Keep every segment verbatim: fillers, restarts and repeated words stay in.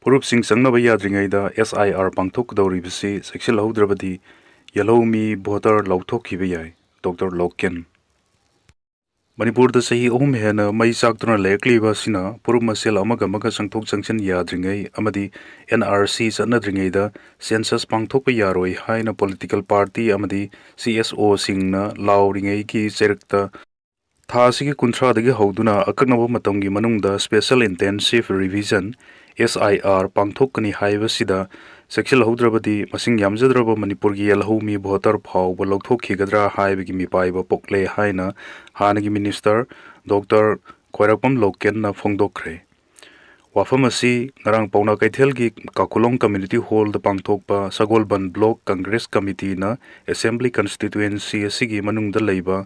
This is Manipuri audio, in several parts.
ꯐꯨꯔꯨꯞꯁꯤꯡ ꯆꯪꯅꯕ ꯌꯥꯗ꯭ꯔꯤꯉꯩꯗ S I R ꯄꯥꯡꯊꯣꯛꯀꯗꯧꯔꯤꯕꯁꯤ ꯆꯦꯛꯁꯤꯜꯍꯧꯗ꯭ꯔꯕꯗꯤ ꯌꯦꯜꯍꯧꯃꯤ ꯚꯣꯇꯔ ꯂꯧꯊꯣꯛꯈꯤꯕ ꯌꯥꯏ꯫ Doctor local. ꯃꯅꯤꯄꯨꯔꯗ ꯆꯍꯤ ꯑꯍꯨꯝ ꯍꯦꯟꯅ ꯃꯩ ꯆꯥꯛꯇꯨꯅ ꯂꯩꯔꯛꯂꯤꯕ ꯑꯁꯤꯅ ꯐꯨꯔꯨꯞ ꯃꯁꯦꯜ ꯑꯃꯒ ꯑꯃꯒ ꯆꯪꯊꯣꯛ ꯆꯪꯁꯤꯟ ꯌꯥꯗ꯭ꯔꯤꯉꯩ ꯑꯃꯗꯤ N R C ꯆꯠꯅꯗ꯭ꯔꯤꯉꯩꯗ census ꯄꯥꯡꯊꯣꯛꯄ ꯌꯥꯔꯣꯏ ꯍꯥꯏꯅ political party ꯑꯃꯗꯤ C S O ꯁꯤꯡꯅ ꯂꯥꯎꯔꯤꯉꯩꯒꯤ ꯆꯩꯔꯛꯇ ꯊꯥ ꯑꯁꯤꯒꯤ ꯀꯨꯟꯊ꯭ꯔꯥꯗꯒꯤ ꯍꯧꯗꯨꯅ ꯑꯀꯛꯅꯕ ꯃꯇꯝꯒꯤ ꯃꯅꯨꯡꯗ Special Intensive Revision, S I R, ꯄꯥꯡꯊꯣꯛꯀꯅꯤ ꯍꯥꯏꯕꯁꯤꯗ ꯆꯦꯛꯁꯤꯜꯍꯧꯗ꯭ꯔꯕꯗꯤ ꯃꯁꯤꯡ ꯌꯥꯝꯖꯗ꯭ꯔꯕ ꯃꯅꯤꯄꯨꯔꯒꯤ ꯌꯦꯜꯍꯧꯃꯤ ꯚꯣꯇꯔ ꯐꯥꯎꯕ ꯂꯧꯊꯣꯛꯈꯤꯒꯗ꯭ꯔꯥ ꯍꯥꯏꯕꯒꯤ ꯃꯤꯄꯥꯏꯕ ꯄꯣꯛꯂꯦ ꯍꯥꯏꯅ ꯍꯥꯟꯅꯒꯤ ꯃꯤꯅꯤꯁꯇꯔ ꯗꯣꯛꯇꯔ ꯈ꯭ꯋꯥꯏꯔꯥꯛꯄꯝ ꯂꯣꯀꯦꯟꯅ ꯐꯣꯡꯗꯣꯛꯈ꯭ꯔꯦ꯫ ꯋꯥꯐꯝ ꯑꯁꯤ ꯉꯔꯥꯡ ꯄꯥꯎꯅꯥ ꯀꯩꯊꯦꯜꯒꯤ ꯀꯥꯈꯨꯂꯣꯡ ꯀꯝꯃ꯭ꯌꯨꯅꯤꯇꯤ ꯍꯣꯜꯗ ꯄꯥꯡꯊꯣꯛꯄ ꯁꯒꯣꯜꯕꯟ ꯕ꯭ꯂꯣꯛ ꯀꯪꯒ꯭ꯔꯦꯁ ꯀꯃꯤꯇꯤꯅ ꯑꯦꯁꯦꯝꯕ꯭ꯂꯤ ꯀꯟꯁꯇꯤꯇ꯭ꯋꯦꯟꯁꯤ ꯑꯁꯤꯒꯤ ꯃꯅꯨꯡꯗ ꯂꯩꯕ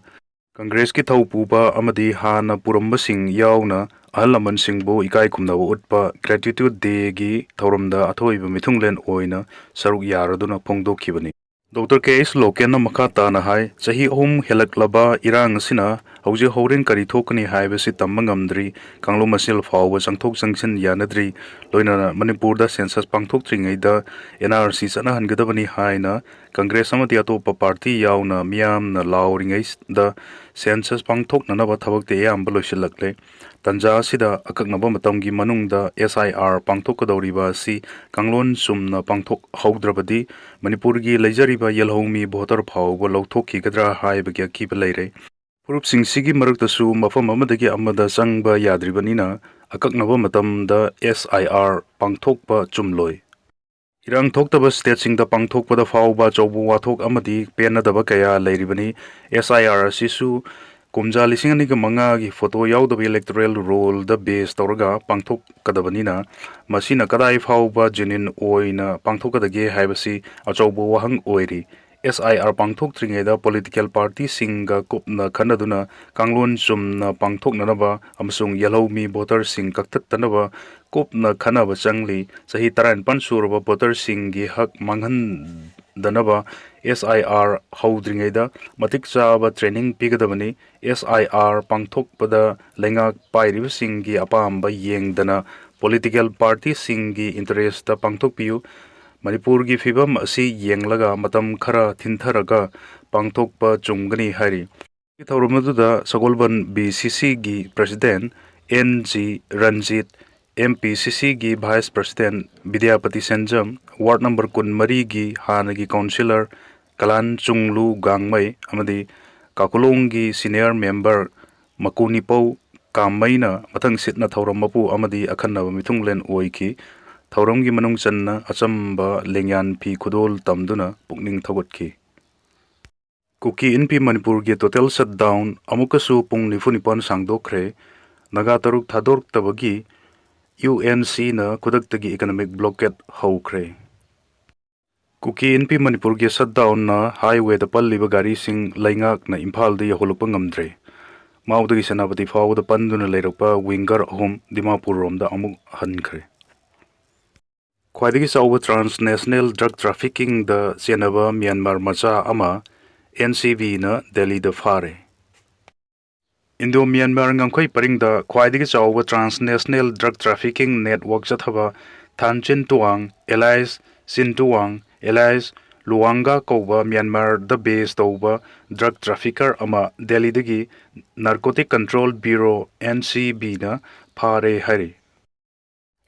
ꯀꯪꯒ꯭ꯔꯦꯁꯀꯤ ꯊꯧ ꯄꯨꯕ ꯑꯃꯗꯤ ꯍꯥꯟꯅ ꯄꯨꯔꯝꯕꯁꯤꯡ ꯌꯥꯎꯅ ꯑꯍꯜ ꯂꯃꯟꯁꯤꯡꯕꯨ ꯏꯀꯥꯏ ꯈꯨꯝꯅꯕ ꯎꯠꯄ Gratitude Dayꯒꯤ ꯊꯧꯔꯝꯗ ꯑꯊꯣꯏꯕ ꯃꯤꯊꯨꯡꯂꯦꯟ ꯑꯣꯏꯅ ꯁꯔꯨꯛ ꯌꯥꯔꯗꯨꯅ ꯐꯣꯡꯗꯣꯛꯈꯤꯕꯅꯤ꯫ ꯗꯣꯛꯇꯔ ꯀꯦ ꯑꯩꯆ ꯂꯣꯀꯦꯟꯅ ꯃꯈꯥ ꯇꯥꯅ ꯍꯥꯏ, ꯆꯍꯤ ꯑꯍꯨꯝ ꯍꯦꯜꯂꯛꯂꯕ ꯏꯔꯥꯡ ꯑꯁꯤꯅ ꯍꯧꯖꯤꯛ ꯍꯣꯔꯦꯟ ꯀꯔꯤ ꯊꯣꯛꯀꯅꯤ ꯍꯥꯏꯕꯁꯤ ꯇꯝꯕ ꯉꯝꯗ꯭ꯔꯤ꯫ ꯀꯥꯡꯂꯨꯞ ꯃꯁꯦꯜ ꯐꯥꯎꯕ ꯆꯪꯊꯣꯛ ꯆꯪꯁꯤꯟ ꯌꯥꯅꯗ꯭ꯔꯤ꯫ ꯂꯣꯏꯅꯅ ꯃꯅꯤꯄꯨꯔꯗ census ꯄꯥꯡꯊꯣꯛꯇ꯭ꯔꯤꯉꯩꯗ N R C ꯆꯠꯅꯍꯟꯒꯗꯕꯅꯤ ꯍꯥꯏꯅ ꯀꯪꯒ꯭ꯔꯦꯁ ꯑꯃꯗꯤ ꯑꯇꯣꯞꯄ ꯄꯥꯔꯇꯤ ꯌꯥꯎꯅ ꯃꯤꯌꯥꯝꯅ ꯂꯥꯎꯔꯤꯉꯩꯗ census ꯄꯥꯡꯊꯣꯛꯅꯅꯕ ꯊꯕꯛꯇꯤ ꯑꯌꯥꯝꯕ ꯂꯣꯏꯁꯤꯜꯂꯛꯂꯦ꯫ ꯇꯟꯖꯥ ꯑꯁꯤꯗ ꯑꯀꯛꯅꯕ ꯃꯇꯝꯒꯤ ꯃꯅꯨꯡꯗ S I R ꯄꯥꯡꯊꯣꯛꯀꯗꯧꯔꯤꯕ ꯑꯁꯤ ꯀꯥꯡꯂꯣꯟ ꯆꯨꯝꯅ ꯄꯥꯡꯊꯣꯛꯍꯧꯗ꯭ꯔꯕꯗꯤ ꯃꯅꯤꯄꯨꯔꯒꯤ ꯂꯩꯖꯔꯤꯕ ꯌꯦꯜꯍꯧꯃꯤ ꯚꯣꯇꯔ ꯐꯥꯎꯕ ꯂꯧꯊꯣꯛꯈꯤꯒꯗ꯭ꯔꯥ ꯍꯥꯏꯕꯒꯤ ꯑꯀꯤꯕ ꯂꯩꯔꯦ꯫ ꯐꯨꯔꯨꯞꯁꯤꯡꯁꯤꯒꯤ ꯃꯔꯛꯇꯁꯨ ꯃꯐꯝ ꯑꯃꯗꯒꯤ ꯑꯃꯗ ꯆꯪꯕ ꯌꯥꯗ꯭ꯔꯤꯕꯅꯤꯅ ꯑꯀꯛꯅꯕ ꯃꯇꯝꯗ S I R ꯄꯥꯡꯊꯣꯛꯄ ꯆꯨꯝꯂꯣꯏ꯫ ꯏꯔꯥꯡ ꯊꯣꯛꯇꯕ ꯁ꯭ꯇꯦꯠꯁꯤꯡꯗ ꯄꯥꯡꯊꯣꯛꯄꯗ ꯐꯥꯎꯕ ꯑꯆꯧꯕ ꯋꯥꯊꯣꯛ ꯑꯃꯗꯤ ꯄꯦꯟꯅꯗꯕ ꯀꯌꯥ ꯂꯩꯔꯤꯕꯅꯤ꯫ S I R ꯑꯁꯤꯁꯨ ꯀꯨꯝꯖꯥ ꯂꯤꯁꯤꯡ ꯑꯅꯤꯒ ꯃꯉꯥꯒꯤ ꯐꯣꯇꯣ ꯌꯥꯎꯗꯕ electoral rollꯗ base ꯇꯧꯔꯒ ꯄꯥꯡꯊꯣꯛꯀꯗꯕꯅꯤꯅ ꯃꯁꯤꯅ ꯀꯗꯥꯏ ꯐꯥꯎꯕ genuine ꯑꯣꯏꯅ ꯄꯥꯡꯊꯣꯛꯀꯗꯒꯦ ꯍꯥꯏꯕꯁꯤ ꯑꯆꯧꯕ ꯋꯥꯍꯪ ꯑꯣꯏꯔꯤ꯫ S I R ꯄꯥꯡꯊꯣꯛꯇ꯭ꯔꯤꯉꯩꯗ political partyꯁꯤꯡꯒ ꯀꯨꯞꯅ ꯈꯟꯅꯗꯨꯅ ꯀꯥꯡꯂꯣꯟ ꯆꯨꯝꯅ ꯄꯥꯡꯊꯣꯛꯅꯅꯕ ꯑꯃꯁꯨꯡ ꯌꯦꯜꯍꯧꯃꯤ ꯚꯣꯇꯔꯁꯤꯡ ꯀꯛꯊꯠꯇꯅꯕ ꯀꯨꯞꯅ ꯈꯟꯅꯕ ꯆꯪꯂꯤ꯫ ꯆꯍꯤ ꯇꯔꯥꯅꯤꯄꯥꯟ ꯁꯨꯔꯕ ꯚꯣꯇꯔꯁꯤꯡꯒꯤ ꯍꯛ ꯃꯥꯡꯍꯟꯗꯅꯕ S I R ꯍꯧꯗ꯭ꯔꯤꯉꯩꯗ ꯃꯇꯤꯛ ꯆꯥꯕ training ꯄꯤꯒꯗꯕꯅꯤ꯫ S I R ꯄꯥꯡꯊꯣꯛꯄꯗ ꯂꯩꯉꯥꯛ ꯄꯥꯏꯔꯤꯕꯁꯤꯡꯒꯤ ꯑꯄꯥꯝꯕ ꯌꯦꯡꯗꯅ ꯄꯣꯂꯤꯇꯤꯀꯦꯜ ꯄꯥꯔꯇꯤꯁꯤꯡꯒꯤ ꯏꯟꯇꯔꯦꯁꯇ ꯄꯥꯡꯊꯣꯛꯄꯤꯌꯨ꯫ ꯃꯅꯤꯄꯨꯔꯒꯤ ꯐꯤꯕꯝ ꯑꯁꯤ ꯌꯦꯡꯂꯒ ꯃꯇꯝ ꯈꯔ ꯊꯤꯟꯊꯔꯒ ꯄꯥꯡꯊꯣꯛꯄ ꯆꯨꯝꯒꯅꯤ ꯍꯥꯏꯔꯤ꯫ ꯊꯧꯔꯝ ꯑꯗꯨꯗ ꯁꯒꯣꯜꯕꯟ ꯕꯤ ꯁꯤ ꯁꯤꯒꯤ president N G Ranjit, M P C ꯁꯤꯒꯤ vice president Bidyapati Senjam, ward number ꯀꯨꯟꯃꯔꯤꯒꯤ ꯍꯥꯟꯅꯒꯤ ꯀꯥꯎꯟꯁꯤꯂꯔ ꯀꯂꯥꯟ ꯆꯨꯡꯂꯨ ꯒꯥꯡꯃꯩ ꯑꯃꯗꯤ ꯀꯥꯀꯨꯂꯣꯡꯒꯤ ꯁꯤꯅꯤꯌꯔ ꯃꯦꯝꯕꯔ ꯃꯀꯨꯅꯤꯄꯧ ꯀꯥꯝꯃꯩꯅ ꯃꯊꯪ ꯁꯤꯠꯅ ꯊꯧꯔꯝ ꯃꯄꯨ ꯑꯃꯗꯤ ꯑꯈꯟꯅꯕ ꯃꯤꯊꯨꯡꯂꯦꯟ ꯑꯣꯏꯈꯤ꯫ ꯊꯧꯔꯝꯒꯤ ꯃꯅꯨꯡ ꯆꯟꯅ ꯑꯆꯝꯕ ꯂꯦꯡꯌꯥꯟ ꯐꯤ ꯈꯨꯗꯣꯜ ꯇꯝꯗꯨꯅ ꯄꯨꯛꯅꯤꯡ ꯊꯧꯒꯠꯈꯤ꯫ ꯀꯨꯀꯤ ꯏꯟꯄꯤ ꯃꯅꯤꯄꯨꯔꯒꯤ ꯇꯣꯇꯦꯜ ꯁꯠꯗꯥꯎꯟ ꯑꯃꯨꯛꯀꯁꯨ ꯄꯨꯡ ꯅꯤꯐꯨ ꯅꯤꯄꯥꯟ ꯁꯥꯡꯗꯣꯛꯈ꯭ꯔꯦ꯫ ꯅꯥꯒꯥ ꯇꯔꯨꯛ ꯊꯥꯗꯣꯔꯛꯇꯕꯒꯤ ꯌꯨ ꯑꯦꯟ ꯁꯤꯅ ꯈꯨꯗꯛꯇꯒꯤ ꯏꯀꯅꯣꯃꯤꯛ ꯕ꯭ꯂꯣꯀꯦꯠ ꯍꯧꯈ꯭ꯔꯦ꯫ ꯀꯨꯀꯤ ꯏꯟꯄꯤ ꯃꯅꯤꯄꯨꯔꯒꯤ ꯁꯠꯗꯥꯎꯟꯅ ꯍꯥꯏꯋꯦꯗ ꯄꯜꯂꯤꯕ ꯒꯥꯔꯤꯁꯤꯡ ꯂꯩꯉꯥꯛꯅ ꯏꯝꯐꯥꯜꯗ ꯌꯧꯍꯜꯂꯛꯄ ꯉꯝꯗ꯭ꯔꯦ꯫ ꯃꯥꯎꯗꯒꯤ ꯁꯦꯅꯥꯄꯇꯤ ꯐꯥꯎꯕꯗ ꯄꯟꯗꯨꯅ ꯂꯩꯔꯛꯄ ꯋꯤꯡꯒꯔ ꯑꯍꯨꯝ ꯗꯤꯃꯥꯄꯨꯔꯔꯣꯝꯗ ꯑꯃꯨꯛ ꯍꯟꯈ꯭ꯔꯦ꯫ ꯈ꯭ꯋꯥꯏꯗꯒꯤ ꯆꯥꯎꯕ ꯇ꯭ꯔꯥꯟꯁꯅꯦꯁꯅꯦꯜ ꯗ꯭ꯔꯒ ꯇ꯭ꯔꯥꯐꯤꯀꯤꯡꯗ ꯆꯦꯟꯅꯕ ꯃ꯭ꯌꯥꯟꯃꯥꯔ ꯃꯆꯥ ꯑꯃ ꯑꯦꯟ ꯁꯤ ꯕꯤꯅ ꯗꯦꯜꯂꯤꯗ ꯐꯥꯔꯦ꯫ ꯏꯟꯗꯣ ꯃ꯭ꯌꯥꯟꯃꯥꯔ ꯉꯝꯈꯩ ꯄꯔꯤꯡꯗ ꯈ꯭ꯋꯥꯏꯗꯒꯤ ꯆꯥꯎꯕ ꯇ꯭ꯔꯥꯟꯁꯅꯦꯁꯅꯦꯜ ꯗ꯭ꯔꯒ ꯇ꯭ꯔꯥꯐꯤꯀꯤꯡ ꯅꯦꯠꯋꯥꯔꯛ ꯆꯠꯊꯕ ꯊꯥꯟ ꯆꯤꯟ ꯇꯨꯋꯥꯡ, ꯑꯦꯂꯥꯏꯁ ꯆꯤꯟ ꯇꯨꯋꯥꯡ, ꯑꯦꯂꯥꯏꯁ ꯂꯨꯋꯥꯡꯒꯥ ꯀꯧꯕ ꯃ꯭ꯌꯥꯟꯃꯥꯔꯗ ꯕꯦꯁ ꯇꯧꯕ ꯗ꯭ꯔꯒ ꯇ꯭ꯔꯥꯐꯤꯀꯔ ꯑꯃ ꯗꯦꯜꯂꯤꯗꯒꯤ ꯅꯥꯔꯀꯣꯇꯤꯛ ꯀꯟꯇ꯭ꯔꯣꯜ ꯕ꯭ꯌꯨꯔꯣ, ꯑꯦꯟ ꯁꯤ ꯕꯤꯅ ꯐꯥꯔꯦ ꯍꯥꯏꯔꯤ꯫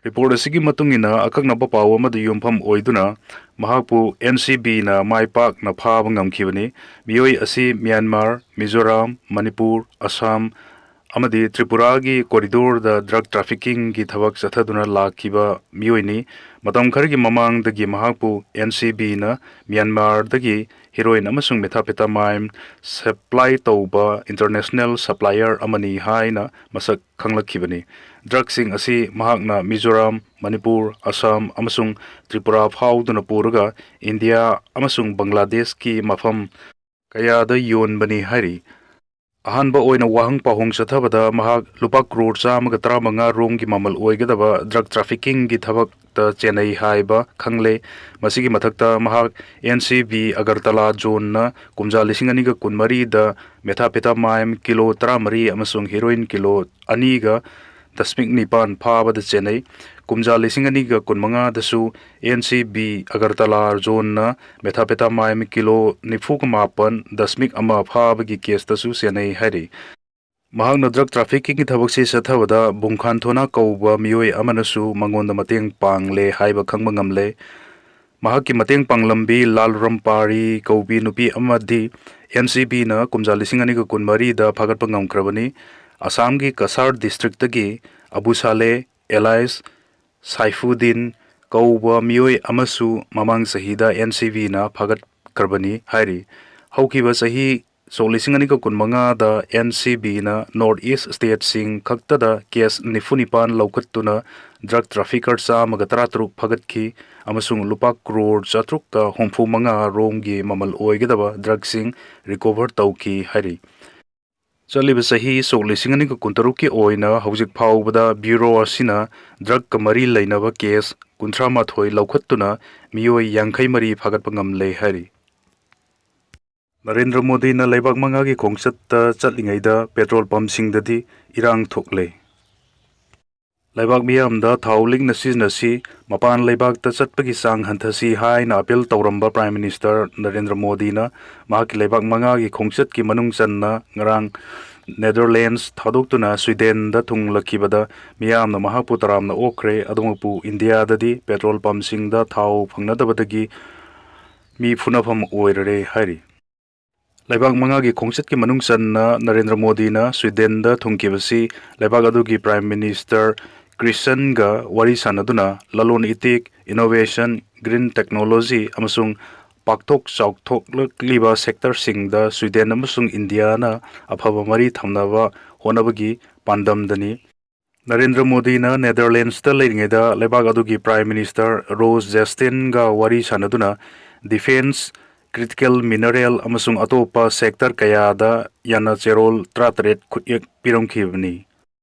ꯔꯤꯄꯣꯔꯠ ꯑꯁꯤꯒꯤ ꯃꯇꯨꯡ ꯏꯟꯅ, ꯑꯀꯛꯅꯕ ꯄꯥꯎ ꯑꯃꯗ ꯌꯨꯝꯐꯝ ꯑꯣꯏꯗꯨꯅ ꯃꯍꯥꯛꯄꯨ ꯑꯦꯟ ꯁꯤ ꯕꯤꯅ ꯃꯥꯏ ꯄꯥꯛꯅ ꯐꯥꯕ ꯉꯝꯈꯤꯕꯅꯤ꯫ ꯃꯤꯑꯣꯏ ꯑꯁꯤ ꯃ꯭ꯌꯥꯟꯃꯥꯔ, ꯃꯤꯖꯣꯔꯥꯝ, ꯃꯅꯤꯄꯨꯔ, ꯑꯁꯥꯝ ꯑꯃꯗꯤ ꯇ꯭ꯔꯤꯄꯨꯔꯥꯒꯤ ꯀꯣꯔꯤꯗꯣꯔꯗ ꯗ꯭ꯔꯒ ꯇ꯭ꯔꯥꯐꯤꯀꯤꯡꯒꯤ ꯊꯕꯛ ꯆꯠꯊꯗꯨꯅ ꯂꯥꯛꯈꯤꯕ ꯃꯤꯑꯣꯏꯅꯤ꯫ ꯃꯇꯝ ꯈꯔꯒꯤ ꯃꯃꯥꯡꯗꯒꯤ ꯃꯍꯥꯛꯄꯨ ꯑꯦꯟ ꯁꯤ ꯕꯤꯅ ꯃ꯭ꯌꯥꯟꯃꯥꯔꯗꯒꯤ ꯍꯤꯔꯣꯏꯟ ꯑꯃꯁꯨꯡ ꯃꯦꯊꯥꯐꯦꯇꯥꯃꯥꯏꯟ ꯁꯄ꯭ꯂꯥꯏ ꯇꯧꯕ ꯏꯟꯇꯔꯅꯦꯁꯅꯦꯜ ꯁꯄ꯭ꯂꯥꯏꯌꯔ ꯑꯃꯅꯤ ꯍꯥꯏꯅ ꯃꯁꯛ ꯈꯪꯂꯛꯈꯤꯕꯅꯤ꯫ ꯗ꯭ꯔꯒꯁꯤꯡ ꯑꯁꯤ ꯃꯍꯥꯛꯅ ꯃꯤꯖꯣꯔꯥꯝ, ꯃꯅꯤꯄꯨꯔ, ꯑꯁꯥꯝ ꯑꯃꯁꯨꯡ ꯇ꯭ꯔꯤꯄꯨꯔꯥ ꯐꯥꯎꯗꯨꯅ ꯄꯨꯔꯒ ꯏꯟꯗꯤꯌꯥ ꯑꯃꯁꯨꯡ ꯕꯪꯒ꯭ꯂꯥꯗꯦꯁꯀꯤ ꯃꯐꯝ ꯀꯌꯥꯗ ꯌꯣꯟꯕꯅꯤ ꯍꯥꯏꯔꯤ꯫ ꯑꯍꯥꯟꯕ ꯑꯣꯏꯅ ꯋꯥꯍꯪ ꯄꯥꯎꯍꯪ ꯆꯠꯊꯕꯗ ꯃꯍꯥꯛ ꯂꯨꯄꯥ ꯀ꯭ꯔꯣꯔ ꯆꯥꯝꯃꯒ ꯇꯔꯥꯃꯉꯥ ꯔꯣꯝꯒꯤ ꯃꯃꯜ ꯑꯣꯏꯒꯗꯕ ꯗ꯭ꯔꯒ ꯇ꯭ꯔꯥꯐꯤꯀꯤꯡꯒꯤ ꯊꯕꯛꯇ ꯆꯦꯟꯅꯩ ꯍꯥꯏꯕ ꯈꯪꯂꯦ꯫ ꯃꯁꯤꯒꯤ ꯃꯊꯛꯇ ꯃꯍꯥꯛ ꯑꯦꯟ ꯁꯤ ꯕꯤ ꯑꯒꯔꯇꯂꯥ ꯖꯣꯟꯅ ꯀꯨꯝꯖꯥ ꯂꯤꯁꯤꯡ ꯑꯅꯤꯒ ꯀꯨꯟꯃꯔꯤꯗ ꯃꯦꯊꯥꯐꯦꯇꯥꯃꯥꯏꯟ ꯀꯤꯂꯣ ꯇꯔꯥꯃꯔꯤ ꯑꯃꯁꯨꯡ ꯍꯤꯔꯣꯏꯟ ꯀꯤꯂꯣ ꯑꯅꯤꯒ ꯗꯁꯃꯤꯛ ꯅꯤꯄꯥꯟ ꯐꯥꯕꯗ ꯆꯦꯟꯅꯩ꯫ ꯀꯨꯝꯖꯥ ꯂꯤꯁꯤꯡ ꯑꯅꯤꯒ ꯀꯨꯟꯃꯉꯥꯗꯁꯨ ꯑꯦꯟ ꯁꯤ ꯕꯤ ꯑꯒꯔꯇꯂꯥ ꯖꯣꯟꯅ methamphetamine ꯀꯤꯂꯣ ꯅꯤꯐꯨꯒ ꯃꯥꯄꯟ ꯗꯁꯃꯤꯛ ꯑꯃ ꯐꯥꯕꯒꯤ ꯀꯦꯁꯇꯁꯨ ꯆꯦꯟꯅꯩ ꯍꯥꯏꯔꯤ꯫ ꯃꯍꯥꯛꯅ drug trafficking ꯊꯕꯛꯁꯤ ꯆꯠꯊꯕꯗ ꯕꯨꯡꯈꯥꯟ ꯊꯣꯅꯥ ꯀꯧꯕ ꯃꯤꯑꯣꯏ ꯑꯃꯅꯁꯨ ꯃꯉꯣꯟꯗ ꯃꯇꯦꯡ ꯄꯥꯡꯂꯦ ꯍꯥꯏꯕ ꯈꯪꯕ ꯉꯝꯂꯦ꯫ ꯃꯍꯥꯛꯀꯤ ꯃꯇꯦꯡ ꯄꯥꯡꯂꯝꯕꯤ ꯂꯥꯜ ꯔꯝꯄꯥꯔꯤ ꯀꯧꯕꯤ ꯅꯨꯄꯤ ꯑꯃꯗꯤ ꯑꯦꯟ ꯁꯤ ꯕꯤꯅ ꯀꯨꯝꯖꯥ ꯂꯤꯁꯤꯡ ꯑꯅꯤꯒ ꯀꯨꯟꯃꯔꯤꯗ ꯐꯥꯒꯠꯄ ꯉꯝꯈ꯭ꯔꯕꯅꯤ꯫ ꯑꯁꯥꯝꯒꯤ ꯀꯁꯥꯔ ꯗꯤꯁꯇ꯭ꯔꯤꯛꯇꯒꯤ ꯑꯕꯨ ꯁꯥꯂꯦ ꯑꯦꯂꯥꯏꯁ ꯁꯥꯏꯐꯨꯗꯤꯟ ꯀꯧꯕ ꯃꯤꯑꯣꯏ ꯑꯃꯁꯨ ꯃꯃꯥꯡ ꯆꯍꯤꯗ ꯑꯦꯟ ꯁꯤ ꯕꯤꯅ ꯐꯥꯒꯠꯈ꯭ꯔꯕꯅꯤ ꯍꯥꯏꯔꯤ꯫ ꯍꯧꯈꯤꯕ ꯆꯍꯤ ꯁꯣꯛ ꯂꯤꯁꯤꯡ ꯑꯅꯤꯒ ꯀꯨꯟꯃꯉꯥꯗ ꯑꯦꯟ ꯁꯤ ꯕꯤꯅ North East stateꯁꯤꯡ ꯈꯛꯇꯗ ꯀꯦꯁ ꯅꯤꯐꯨ ꯅꯤꯄꯥꯟ ꯂꯧꯈꯠꯇꯨꯅ drug trafficker ꯆꯥꯝꯃꯒ ꯇꯔꯥꯇꯔꯨꯛ ꯐꯥꯒꯠꯈꯤ ꯑꯃꯁꯨꯡ ꯂꯨꯄꯥ ꯀ꯭ꯔꯣꯔ ꯆꯥꯇ꯭ꯔꯨꯛꯀ ꯍꯨꯝꯐꯨ ꯃꯉꯥ ꯔꯣꯝꯒꯤ ꯃꯃꯜ ꯑꯣꯏꯒꯗꯕ drugꯁꯤꯡ recover ꯇꯧꯈꯤ ꯍꯥꯏꯔꯤ꯫ ꯆꯠꯂꯤꯕ ꯆꯍꯤ ꯁꯣꯛ ꯂꯤꯁꯤꯡ ꯑꯅꯤꯒ ꯀꯨꯟꯇꯔꯨꯛꯀꯤ ꯑꯣꯏꯅ ꯍꯧꯖꯤꯛ ꯐꯥꯎꯕꯗ bureau ꯑꯁꯤꯅ drugꯀ ꯃꯔꯤ ꯂꯩꯅꯕ ꯀꯦꯁ ꯀꯨꯟꯊ꯭ꯔꯥ ꯃꯥꯊꯣꯏ ꯂꯧꯈꯠꯇꯨꯅ ꯃꯤꯑꯣꯏ ꯌꯥꯡꯈꯩ ꯃꯔꯤ ꯐꯥꯒꯠꯄ ꯉꯝꯂꯦ ꯍꯥꯏꯔꯤ꯫ ꯅꯔꯦꯟꯗ꯭ꯔ ꯃꯣꯗꯤꯅ ꯂꯩꯕꯥꯛ ꯃꯉꯥꯒꯤ ꯈꯣꯡꯆꯠꯇ ꯆꯠꯂꯤꯉꯩꯗ petrol pumpꯁꯤꯡꯗꯗꯤ ꯏꯔꯥꯡ ꯊꯣꯛꯂꯦ꯫ ꯂꯩꯕꯥꯛ ꯃꯤꯌꯥꯝꯗ ꯊꯥꯎ ꯂꯤꯛꯅ ꯁꯤꯖꯤꯟꯅꯁꯤ, ꯃꯄꯥꯟ ꯂꯩꯕꯥꯛꯇ ꯆꯠꯄꯒꯤ ꯆꯥꯡ ꯍꯟꯊꯁꯤ ꯍꯥꯏꯅ appeal ꯇꯧꯔꯝꯕ Prime Minister ꯅꯔꯦꯟꯗ꯭ꯔ ꯃꯣꯗꯤꯅ ꯃꯍꯥꯛꯀꯤ ꯂꯩꯕꯥꯛ ꯃꯉꯥꯒꯤ ꯈꯣꯡꯆꯠꯀꯤ ꯃꯅꯨꯡ ꯆꯟꯅ ꯉꯔꯥꯡ Netherlands ꯊꯥꯗꯣꯛꯇꯨꯅ Swedenꯗ ꯊꯨꯡꯂꯛꯈꯤꯕꯗ ꯃꯤꯌꯥꯝꯅ ꯃꯍꯥꯛꯄꯨ ꯇꯔꯥꯝꯅ ꯑꯣꯛꯈ꯭ꯔꯦ꯫ ꯑꯗꯨꯃꯛꯄꯨ ꯏꯟꯗꯤꯌꯥꯗꯗꯤ petrol pumpꯁꯤꯡꯗ ꯊꯥꯎ ꯐꯪꯅꯗꯕꯗꯒꯤ ꯃꯤ ꯐꯨꯅꯐꯝ ꯑꯣꯏꯔꯔꯦ ꯍꯥꯏꯔꯤ꯫ ꯂꯩꯕꯥꯛ ꯃꯉꯥꯒꯤ ꯈꯣꯡꯆꯠꯀꯤ ꯃꯅꯨꯡ ꯆꯟꯅ ꯅꯔꯦꯟꯗ꯭ꯔ ꯃꯣꯗꯤꯅ Swedenꯗ ꯊꯨꯡꯈꯤꯕꯁꯤ ꯂꯩꯕꯥꯛ ꯑꯗꯨꯒꯤ Prime Minister ꯀ꯭ꯔꯤꯁꯟꯒ ꯋꯥꯔꯤ ꯁꯥꯟꯅꯗꯨꯅ ꯂꯂꯣꯟ ꯏꯇꯤꯛ, innovation, green technology ꯑꯃꯁꯨꯡ ꯄꯥꯛꯊꯣꯛ ꯆꯥꯎꯊꯣꯛꯂꯛꯂꯤꯕ sectorꯁꯤꯡꯗ Sweden ꯑꯃꯁꯨꯡ ꯏꯟꯗꯤꯌꯥꯅ ꯑꯐꯕ ꯃꯔꯤ ꯊꯝꯅꯕ ꯍꯣꯠꯅꯕꯒꯤ ꯄꯥꯟꯗꯝꯗꯅꯤ꯫ ꯅꯔꯦꯟꯗ꯭ꯔ ꯃꯣꯗꯤꯅ Netherlandsꯇ ꯂꯩꯔꯤꯉꯩꯗ ꯂꯩꯕꯥꯛ ꯑꯗꯨꯒꯤ Prime Minister ꯔꯣꯁ ꯖꯦꯁꯇꯤꯟꯒ ꯋꯥꯔꯤ ꯁꯥꯟꯅꯗꯨꯅ defence, critical mineral ꯑꯃꯁꯨꯡ ꯑꯇꯣꯞꯄ sector ꯀꯌꯥꯗ ꯌꯥꯅ ꯆꯦꯔꯣꯜ ꯇꯔꯥꯇꯔꯦꯠ ꯈꯨꯠꯌꯦꯛ ꯄꯤꯔꯝꯈꯤꯕꯅꯤ꯫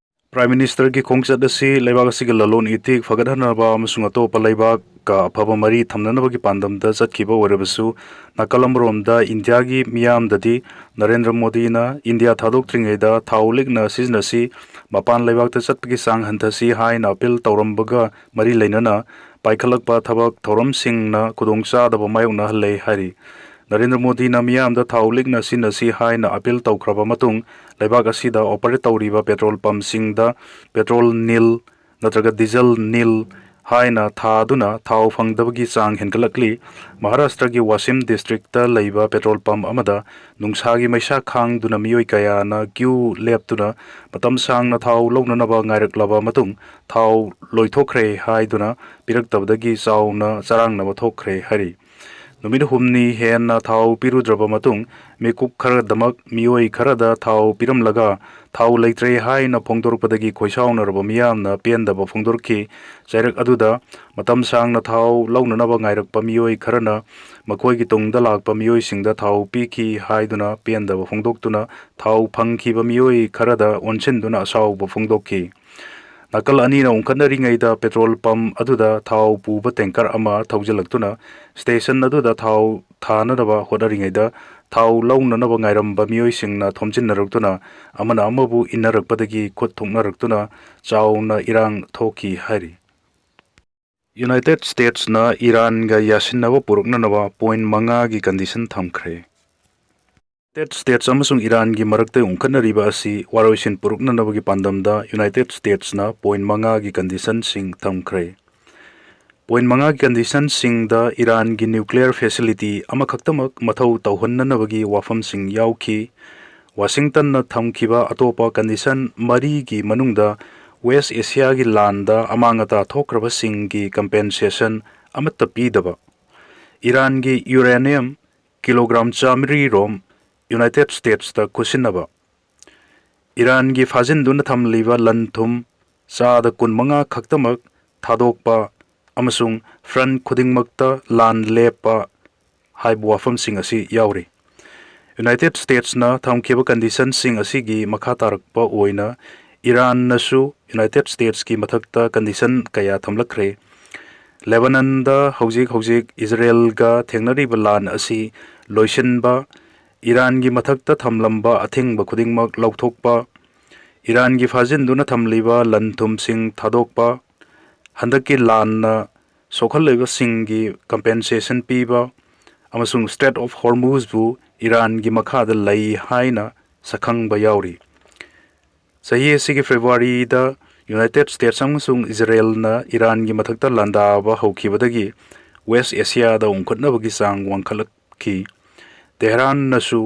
Prime Ministerꯒꯤ ꯈꯣꯡꯆꯠ ꯑꯁꯤ ꯂꯩꯕꯥꯛ ꯑꯁꯤꯒꯤ ꯂꯂꯣꯟ ꯏꯇꯤꯛ ꯐꯒꯠꯍꯟꯅꯕ ꯑꯃꯁꯨꯡ ꯑꯇꯣꯞꯄ ꯂꯩꯕꯥꯛꯀ ꯑꯐꯕ ꯃꯔꯤ ꯊꯝꯅꯅꯕꯒꯤ ꯄꯥꯟꯗꯝꯗ ꯆꯠꯈꯤꯕ ꯑꯣꯏꯔꯕꯁꯨ, ꯅꯥꯀꯜ ꯑꯃꯔꯣꯝꯗ ꯏꯟꯗꯤꯌꯥꯒꯤ ꯃꯤꯌꯥꯝꯗꯗꯤ ꯅꯔꯦꯟꯗ꯭ꯔ ꯃꯣꯗꯤꯅ ꯏꯟꯗꯤꯌꯥ ꯊꯥꯗꯣꯛꯇ꯭ꯔꯤꯉꯩꯗ ꯊꯥꯎ ꯂꯤꯛꯅ ꯁꯤꯖꯤꯟꯅꯁꯤ, ꯃꯄꯥꯟ ꯂꯩꯕꯥꯛꯇ ꯆꯠꯄꯒꯤ ꯆꯥꯡ ꯍꯟꯊꯁꯤ ꯍꯥꯏꯅ ꯑꯄꯤꯜ ꯇꯧꯔꯝꯕꯒ ꯃꯔꯤ ꯂꯩꯅꯅ ꯄꯥꯏꯈꯠꯂꯛꯄ ꯊꯕꯛ ꯊꯧꯔꯝꯁꯤꯡꯅ ꯈꯨꯗꯣꯡꯆꯥꯗꯕ ꯃꯥꯌꯣꯛꯅꯍꯜꯂꯦ ꯍꯥꯏꯔꯤ꯫ ꯅꯔꯦꯟꯗ꯭ꯔ ꯃꯣꯗꯤꯅ ꯃꯤꯌꯥꯝꯗ ꯊꯥꯎ ꯂꯤꯛꯅ ꯁꯤꯖꯤꯟꯅꯁꯤ ꯍꯥꯏꯅ ꯑꯄꯤꯜ ꯇꯧꯈ꯭ꯔꯕ ꯃꯇꯨꯡ, ꯂꯩꯕꯥꯛ ꯑꯁꯤꯗ ꯑꯣꯄꯔꯦꯠ ꯇꯧꯔꯤꯕ ꯄꯦꯇ꯭ꯔꯣꯜ ꯄꯝꯁꯤꯡꯗ ꯄꯦꯇ꯭ꯔꯣꯜ ꯅꯤꯜ ꯅꯠꯇ꯭ꯔꯒ ꯗꯤꯖꯜ ꯅꯤꯜ ꯍꯥꯏꯅ ꯊꯥꯗꯨꯅ ꯊꯥꯎ ꯐꯪꯗꯕꯒꯤ ꯆꯥꯡ ꯍꯦꯟꯒꯠꯂꯛꯂꯤ꯫ ꯃꯍꯥꯔꯥꯁꯇ꯭ꯔꯒꯤ ꯋꯥꯁꯤꯝ ꯗꯤꯁꯇ꯭ꯔꯤꯛꯇ ꯂꯩꯕ ꯄꯦꯇ꯭ꯔꯣꯜ ꯄꯝ ꯑꯃꯗ ꯅꯨꯡꯁꯥꯒꯤ ꯃꯩꯁꯥ ꯈꯥꯡꯗꯨꯅ ꯃꯤꯑꯣꯏ ꯀꯌꯥꯅ ꯀ꯭ꯌꯨ ꯂꯦꯞꯇꯨꯅ ꯃꯇꯝ ꯁꯥꯡꯅ ꯊꯥꯎ ꯂꯧꯅꯅꯕ ꯉꯥꯏꯔꯛꯂꯕ ꯃꯇꯨꯡ, ꯊꯥꯎ ꯂꯣꯏꯊꯣꯛꯈ꯭ꯔꯦ ꯍꯥꯏꯗꯨꯅ ꯄꯤꯔꯛꯇꯕꯗꯒꯤ ꯆꯥꯎꯅ ꯆꯔꯥꯡꯅꯕ ꯊꯣꯛꯈ꯭ꯔꯦ ꯍꯥꯏꯔꯤ꯫ ꯅꯨꯃꯤꯠ ꯍꯨꯝꯅꯤ ꯍꯦꯟꯅ ꯊꯥꯎ ꯄꯤꯔꯨꯗ꯭ꯔꯕ ꯃꯇꯨꯡ, ꯃꯤꯀꯨꯞ ꯈꯔꯗꯃꯛ ꯃꯤꯑꯣꯏ ꯈꯔꯗ ꯊꯥꯎ ꯄꯤꯔꯝꯂꯒ, ꯊꯥꯎ ꯂꯩꯇ꯭ꯔꯦ ꯍꯥꯏꯅ ꯐꯣꯡꯗꯣꯔꯛꯄꯗꯒꯤ ꯈꯣꯏꯁꯥꯎꯅꯔꯕ ꯃꯤꯌꯥꯝꯅ ꯄꯦꯟꯗꯕ ꯐꯣꯡꯗꯣꯔꯛꯈꯤ꯫ ꯆꯩꯔꯛ ꯑꯗꯨꯗ ꯃꯇꯝ ꯁꯥꯡꯅ ꯊꯥꯎ ꯂꯧꯅꯅꯕ ꯉꯥꯏꯔꯛꯄ ꯃꯤꯑꯣꯏ ꯈꯔꯅ ꯃꯈꯣꯏꯒꯤ ꯇꯨꯡꯗ ꯂꯥꯛꯄ ꯃꯤꯑꯣꯏꯁꯤꯡꯗ ꯊꯥꯎ ꯄꯤꯈꯤ ꯍꯥꯏꯗꯨꯅ ꯄꯦꯟꯗꯕ ꯐꯣꯡꯗꯣꯛꯇꯨꯅ, ꯊꯥꯎ ꯐꯪꯈꯤꯕ ꯃꯤꯑꯣꯏ ꯈꯔꯗ ꯑꯣꯟꯁꯤꯟꯗꯨꯅ ꯑꯁꯥꯎꯕ ꯐꯣꯡꯗꯣꯛꯈꯤ꯫ ꯅꯥꯀꯜ ꯑꯅꯤꯅ ꯎꯪꯈꯠꯅꯔꯤꯉꯩꯗ ꯄꯦꯇ꯭ꯔꯣꯜ ꯄꯝ ꯑꯗꯨꯗ ꯊꯥꯎ ꯄꯨꯕ ꯇꯦꯡꯀꯔ ꯑꯃ ꯊꯧꯖꯤꯜꯂꯛꯇꯨꯅ ꯁ꯭ꯇꯦꯁꯟ ꯑꯗꯨꯗ ꯊꯥꯎ ꯊꯥꯅꯅꯕ ꯍꯣꯠꯅꯔꯤꯉꯩꯗ, ꯊꯥꯎ ꯂꯧꯅꯅꯕ ꯉꯥꯏꯔꯝꯕ ꯃꯤꯑꯣꯏꯁꯤꯡꯅ ꯊꯣꯝꯖꯤꯟꯅꯔꯛꯇꯨꯅ ꯑꯃꯅ ꯑꯃꯕꯨ ꯏꯟꯅꯔꯛꯄꯗꯒꯤ ꯈꯨꯠ ꯊꯣꯛꯅꯔꯛꯇꯨꯅ ꯆꯥꯎꯅ ꯏꯔꯥꯡ ꯊꯣꯛꯈꯤ ꯍꯥꯏꯔꯤ꯫ ꯌꯨꯅꯥꯏꯇꯦꯗ ꯁ꯭ꯇꯦꯠꯁꯅ ꯏꯔꯥꯟꯒ ꯌꯥꯁꯤꯟꯅꯕ ꯄꯨꯔꯛꯅꯅꯕ ꯄꯣꯏꯟꯠ ꯃꯉꯥꯒꯤ ꯀꯟꯗꯤꯁꯟ ꯊꯝꯈ꯭ꯔꯦ꯫ ꯌꯨꯅꯥꯏꯇꯦꯗ ꯁ꯭ꯇꯦꯠꯁ ꯑꯃꯁꯨꯡ ꯏꯔꯥꯟꯒꯤ ꯃꯔꯛꯇ ꯎꯪꯈꯠꯅꯔꯤꯕ ꯑꯁꯤ ꯋꯥꯔꯣꯏꯁꯤꯟ ꯄꯨꯔꯛꯅꯅꯕꯒꯤ ꯄꯥꯟꯗꯝꯗ ꯌꯨꯅꯥꯏꯇꯦꯗ ꯁ꯭ꯇꯦꯠꯁꯅ ꯄꯣꯏꯟꯠ ꯃꯉꯥꯒꯤ ꯀꯟꯗꯤꯁꯟꯁꯤꯡ ꯊꯝꯈ꯭ꯔꯦ꯫ ꯄꯣꯏꯟꯠ ꯃꯉꯥꯒꯤ ꯀꯟꯗꯤꯁꯟꯁꯤꯡꯗ ꯏꯔꯥꯟꯒꯤ ꯅ꯭ꯌꯨꯀ꯭ꯂꯤꯌꯔ ꯐꯦꯁꯤꯂꯤꯇꯤ ꯑꯃꯈꯛꯇꯃꯛ ꯃꯊꯧ ꯇꯧꯍꯟꯅꯅꯕꯒꯤ ꯋꯥꯐꯝꯁꯤꯡ ꯌꯥꯎꯈꯤ꯫ ꯋꯥꯁꯤꯡꯇꯟꯅ ꯊꯝꯈꯤꯕ ꯑꯇꯣꯞꯄ ꯀꯟꯗꯤꯁꯟ ꯃꯔꯤꯒꯤ ꯃꯅꯨꯡꯗ ꯋꯦꯁ ꯑꯦꯁꯤꯌꯥꯒꯤ ꯂꯥꯟꯗ ꯑꯃꯥꯡ ꯑꯇꯥ ꯊꯣꯛꯈ꯭ꯔꯕꯁꯤꯡꯒꯤ ꯀꯝꯄꯦꯟꯁꯦꯁꯟ ꯑꯃꯠꯇ ꯄꯤꯗꯕ, ꯏꯔꯥꯟꯒꯤ ꯌꯨꯔꯦꯅꯤꯌꯝ ꯀꯤꯂꯣꯒ꯭ꯔꯥꯝ ꯆꯥꯃꯔꯤ ꯔꯣꯝ ꯌꯨꯅꯥꯏꯇꯦꯗ ꯁ꯭ꯇꯦꯠꯁꯇ ꯈꯨꯠꯁꯤꯟꯅꯕ, ꯏꯔꯥꯟꯒꯤ ꯐꯥꯖꯤꯟꯗꯨꯅ ꯊꯝꯂꯤꯕ ꯂꯟ ꯊꯨꯝ ꯆꯥꯗ ꯀꯨꯟꯃꯉꯥ ꯈꯛꯇꯃꯛ ꯊꯥꯗꯣꯛꯄ ꯑꯃꯁꯨꯡ ꯐ꯭ꯔꯟꯠ ꯈꯨꯗꯤꯡꯃꯛꯇ ꯂꯥꯟ ꯂꯦꯞꯄ ꯍꯥꯏꯕ ꯋꯥꯐꯝꯁꯤꯡ ꯑꯁꯤ ꯌꯥꯎꯔꯤ꯫ ꯌꯨꯅꯥꯏꯇꯦꯗ ꯁ꯭ꯇꯦꯠꯁꯅ ꯊꯝꯈꯤꯕ ꯀꯟꯗꯤꯁꯟꯁꯤꯡ ꯑꯁꯤꯒꯤ ꯃꯈꯥ ꯇꯥꯔꯛꯄ ꯑꯣꯏꯅ ꯏꯔꯥꯟꯅꯁꯨ ꯌꯨꯅꯥꯏꯇꯦꯗ ꯁ꯭ꯇꯦꯠꯁꯀꯤ ꯃꯊꯛꯇ ꯀꯟꯗꯤꯁꯟ ꯀꯌꯥ ꯊꯝꯂꯛꯈ꯭ꯔꯦ꯫ ꯂꯦꯕꯥꯅꯟꯗ ꯍꯧꯖꯤꯛ ꯍꯧꯖꯤꯛ ꯏꯖꯔꯦꯜꯒ ꯊꯦꯡꯅꯔꯤꯕ ꯂꯥꯟ ꯑꯁꯤ ꯂꯣꯏꯁꯤꯟꯕ, ꯏꯔꯥꯟꯒꯤ ꯃꯊꯛꯇ ꯊꯝꯂꯝꯕ ꯑꯊꯤꯡꯕ ꯈꯨꯗꯤꯡꯃꯛ ꯂꯧꯊꯣꯛꯄ, ꯏꯔꯥꯟꯒꯤ ꯐꯥꯖꯤꯟꯗꯨꯅ ꯊꯝꯂꯤꯕ ꯂꯟ ꯊꯨꯝꯁꯤꯡ ꯊꯥꯗꯣꯛꯄ, ꯍꯟꯗꯛꯀꯤ ꯂꯥꯟꯅ ꯁꯣꯛꯍꯜꯂꯤꯕꯁꯤꯡꯒꯤ ꯀꯝꯄꯦꯟꯁꯦꯁꯟ ꯄꯤꯕ ꯑꯃꯁꯨꯡ ꯁ꯭ꯇ꯭ꯔꯦꯠ ꯑꯣꯐ ꯍꯣꯔꯃꯨꯖꯕꯨ ꯏꯔꯥꯟꯒꯤ ꯃꯈꯥꯗ ꯂꯩ ꯍꯥꯏꯅ ꯁꯛꯈꯪꯕ ꯌꯥꯎꯔꯤ꯫ ꯆꯍꯤ ꯑꯁꯤꯒꯤ ꯐꯦꯕ꯭ꯔꯨꯋꯥꯔꯤꯗ ꯌꯨꯅꯥꯏꯇꯦꯗ ꯁ꯭ꯇꯦꯠꯁ ꯑꯃꯁꯨꯡ ꯏꯖꯔꯦꯜꯅ ꯏꯔꯥꯟꯒꯤ ꯃꯊꯛꯇ ꯂꯥꯟꯗꯥꯕ ꯍꯧꯈꯤꯕꯗꯒꯤ ꯋꯦꯁ ꯑꯦꯁꯤꯌꯥꯗ ꯎꯪꯈꯠꯅꯕꯒꯤ ꯆꯥꯡ ꯋꯥꯡꯈꯠꯂꯛꯈꯤ꯫ ꯇꯦꯍꯔꯥꯟꯅꯁꯨ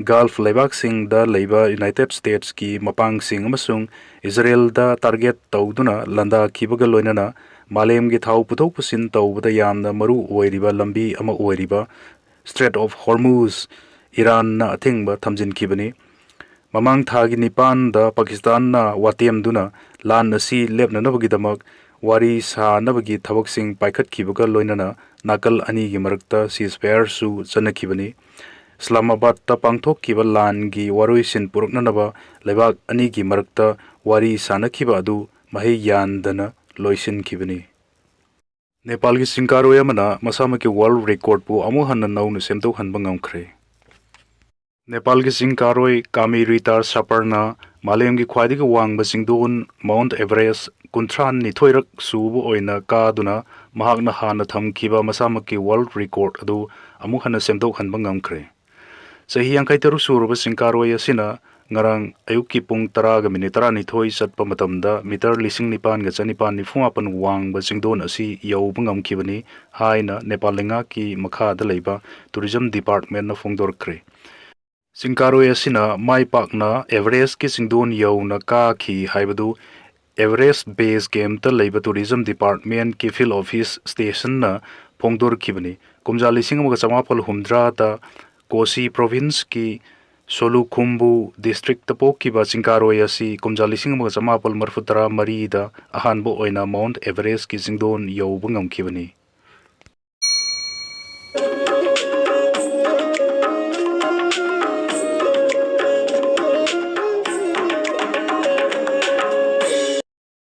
ꯒꯜꯐ ꯂꯩꯕꯥꯛꯁꯤꯡꯗ ꯂꯩꯕ ꯌꯨꯅꯥꯏꯇꯦꯗ ꯁ꯭ꯇꯦꯠꯁꯀꯤ ꯃꯄꯥꯡꯁꯤꯡ ꯑꯃꯁꯨꯡ ꯏꯖꯔꯦꯜꯗ ꯇꯥꯔꯒꯦꯠ ꯇꯧꯗꯨꯅ ꯂꯥꯟꯗꯥꯈꯤꯕꯒ ꯂꯣꯏꯅꯅ ꯃꯥꯂꯦꯝꯒꯤ ꯊꯥꯎ ꯄꯨꯊꯣꯛ ꯄꯨꯁꯤꯟ ꯇꯧꯕꯗ ꯌꯥꯝꯅ ꯃꯔꯨ ꯑꯣꯏꯔꯤꯕ ꯂꯝꯕꯤ ꯑꯃ ꯑꯣꯏꯔꯤꯕ ꯁ꯭ꯇ꯭ꯔꯦꯠ ꯑꯣꯐ ꯍꯣꯔꯃꯨꯖ ꯏꯔꯥꯟꯅ ꯑꯊꯤꯡꯕ ꯊꯝꯖꯤꯟꯈꯤꯕꯅꯤ꯫ ꯃꯃꯥꯡ ꯊꯥꯒꯤ ꯅꯤꯄꯥꯟꯗ ꯄꯥꯀꯤꯁꯇꯥꯟꯅ ꯋꯥꯇꯦꯝꯗꯨꯅ ꯂꯥꯟ ꯑꯁꯤ ꯂꯦꯞꯅꯅꯕꯒꯤꯗꯃꯛ ꯋꯥꯔꯤ ꯁꯥꯅꯕꯒꯤ ꯊꯕꯛꯁꯤꯡ ꯄꯥꯏꯈꯠꯈꯤꯕꯒ ꯂꯣꯏꯅꯅ ꯅꯥꯀꯜ ꯑꯅꯤꯒꯤ ꯃꯔꯛꯇ ꯁꯤꯖꯐꯥꯌꯔꯁꯨ ꯆꯠꯅꯈꯤꯕꯅꯤ꯫ ꯏꯁꯂꯥꯃꯥꯕꯥꯗꯇ ꯄꯥꯡꯊꯣꯛꯈꯤꯕ ꯂꯥꯟꯒꯤ ꯋꯥꯔꯣꯏꯁꯤꯟ ꯄꯨꯔꯛꯅꯅꯕ ꯂꯩꯕꯥꯛ ꯑꯅꯤꯒꯤ ꯃꯔꯛꯇ ꯋꯥꯔꯤ ꯁꯥꯅꯈꯤꯕ ꯑꯗꯨ ꯃꯍꯩ ꯌꯥꯟꯗꯅ ꯂꯣꯏꯁꯤꯟꯈꯤꯕꯅꯤ꯫ ꯅꯦꯄꯥꯜꯒꯤ ꯆꯤꯡꯀꯥꯔꯣꯏ ꯑꯃꯅ ꯃꯁꯥꯃꯛꯀꯤ ꯋꯥꯔꯜꯗ ꯔꯦꯀꯣꯔꯗꯄꯨ ꯑꯃꯨꯛ ꯍꯟꯅ ꯅꯧꯅ ꯁꯦꯝꯗꯣꯛꯍꯟꯕ ꯉꯝꯈ꯭ꯔꯦ꯫ ꯅꯦꯄꯥꯜꯒꯤ ꯆꯤꯡꯀꯥꯔꯣꯏ ꯀꯥꯃꯤ ꯔꯤꯇꯥꯔ ꯁꯥꯄꯔꯅ ꯃꯥꯂꯦꯝꯒꯤ ꯈ꯭ꯋꯥꯏꯗꯒꯤ ꯋꯥꯡꯕ ꯆꯤꯡꯗꯣꯟ ꯃꯥꯎꯟꯠ ꯑꯦꯚꯔꯦꯁ ꯀꯨꯟꯊ꯭ꯔꯥ ꯅꯤꯊꯣꯏꯔꯛ ꯁꯨꯕ ꯑꯣꯏꯅ ꯀꯥꯗꯨꯅ ꯃꯍꯥꯛꯅ ꯍꯥꯟꯅ ꯊꯝꯈꯤꯕ ꯃꯁꯥꯃꯛꯀꯤ ꯋꯥꯔꯜꯗ ꯔꯦꯀꯣꯔꯗ ꯑꯗꯨ ꯑꯃꯨꯛ ꯍꯟꯅ ꯁꯦꯝꯗꯣꯛꯍꯟꯕ ꯉꯝꯈ꯭ꯔꯦ꯫ ꯆꯍꯤ ꯌꯥꯡꯈꯩ ꯇꯔꯨꯛ ꯁꯨꯔꯕ ꯆꯤꯡꯀꯥꯔꯣꯏ ꯑꯁꯤꯅ ꯉꯔꯥꯡ ꯑꯌꯨꯛꯀꯤ ꯄꯨꯡ ꯇꯔꯥꯒ ꯃꯤꯅꯤꯠ ꯇꯔꯥꯅꯤꯊꯣꯏ ꯆꯠꯄ ꯃꯇꯝꯗ ꯃꯤꯇꯔ ꯂꯤꯁꯤꯡ ꯅꯤꯄꯥꯟꯒ ꯆꯅꯤꯄꯥꯟ ꯅꯤꯐꯨ ꯃꯥꯄꯟ ꯋꯥꯡꯕ ꯆꯤꯡꯗꯣꯟ ꯑꯁꯤ ꯌꯧꯕ ꯉꯝꯈꯤꯕꯅꯤ ꯍꯥꯏꯅ ꯅꯦꯄꯥꯜ ꯂꯩꯉꯥꯛꯀꯤ ꯃꯈꯥꯗ ꯂꯩꯕ ꯇꯨꯔꯤꯖꯝ ꯗꯤꯄꯥꯔꯠꯃꯦꯟꯠꯅ ꯐꯣꯡꯗꯣꯔꯛꯈ꯭ꯔꯦ꯫ ꯆꯤꯡꯀꯥꯔꯣꯏ ꯑꯁꯤꯅ ꯃꯥꯏ ꯄꯥꯛꯅ ꯑꯦꯚꯔꯦꯁꯀꯤ ꯆꯤꯡꯗꯣꯟ ꯌꯧꯅ ꯀꯥꯈꯤ ꯍꯥꯏꯕꯗꯨ ꯑꯦꯚꯔꯦꯁ ꯕꯦꯁ ꯀꯦꯝꯞꯇ ꯂꯩꯕ ꯇꯨꯔꯤꯖꯝ ꯗꯤꯄꯥꯔꯠꯃꯦꯟꯠꯀꯤ ꯐꯤꯜꯗ ꯑꯣꯐꯤꯁ ꯁ꯭ꯇꯦꯁꯟꯅ ꯐꯣꯡꯗꯣꯔꯛꯈꯤꯕꯅꯤ꯫ ꯀꯨꯝꯖꯥ ꯂꯤꯁꯤꯡ ꯑꯃꯒ ꯆꯃꯥꯄꯜ ꯍꯨꯝꯗ꯭ꯔꯥꯗ ꯀꯣꯁꯤ ꯄ꯭ꯔꯣꯚꯤꯟꯁꯀꯤ ꯁꯣꯂꯨꯈꯨꯝꯕꯨ ꯗꯤꯁꯇ꯭ꯔꯤꯛꯇ ꯄꯣꯛꯈꯤꯕ ꯆꯤꯡꯀꯥꯔꯣꯏ ꯑꯁꯤ ꯀꯨꯝꯖꯥ ꯂꯤꯁꯤꯡ ꯑꯃꯒ ꯆꯃꯥꯄꯜ ꯃꯔꯤꯐꯨ ꯇꯔꯥ ꯃꯔꯤꯗ ꯑꯍꯥꯟꯕ ꯑꯣꯏꯅ ꯃꯥꯎꯟꯠ ꯑꯦꯚꯔꯦꯁꯀꯤ ꯆꯤꯡꯗꯣꯟ ꯌꯧꯕ ꯉꯝꯈꯤꯕꯅꯤ꯫